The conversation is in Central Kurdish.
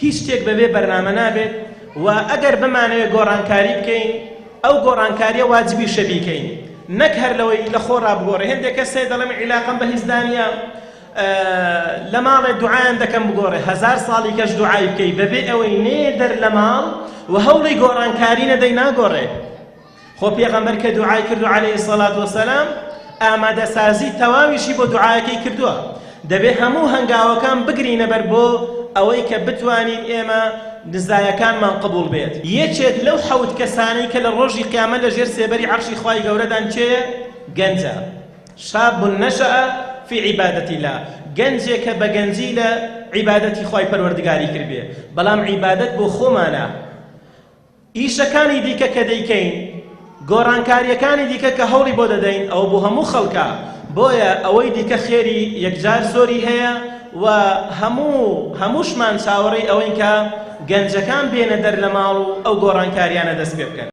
هیچ شتێک بەبێ بەرنامە نابێت و ئەگەر بمانەوێت گۆڕانکاری بکەین ئەو گۆڕانکاریە واجبیشە بیکەین نەک هەر لەوەی لە خۆڕا بگۆڕێ. هێندێک کەس هەیە دەڵێ من عیلاقەم بە هیچدا نییە، لە ماڵێ دوعایان دەکەم بگۆڕێ. هەزار ساڵی کەش دوعای بکەی بەبێ ئەوەی نێ دەر لە ماڵ و هەوڵی گۆڕانکاری نەدەی ناگۆڕێ. خۆ پێغەمبەر کە دوعای کردو عەلەیهی سەڵات وەسەلام ئامادەسازی تەواویشی بۆ دوعاکەی کردووە. دەبێ هەموو هەنگاوەکان بگرینە بەر بۆ ئەوەی کە بتوانین ئێمە نزایەکانمان قبوڵ بێت. یەکێک لەو حەوت کەسانەی کە لە ڕۆژی قیامەت لە ژێر سێبەری عەرشی خوای گەورەدان کێیە؟ گەنجە. شاب نشأ فی عبادة اللە، گەنجێکە بە گەنجی لە عیبادەتی خوای پەروەردگاری کردبێ. بەڵام عیبادەت بۆ خۆمانە. ئیشەکانی دیکە کە دەیکەین، گۆڕانکارییەکانی دیکە کە هەوڵی بۆ دەدەین، ئەوە بۆ هەموو خەڵکە، بۆیە ئەوەی دیکە خێری یەکجار زۆری هەیە و هەموو هەمووشمان چاوەڕێی ئەوەین کە گەنجەکان بێنە دەر لە ماڵ و ئەو گۆڕانکارییانە دەست پێ بکەن.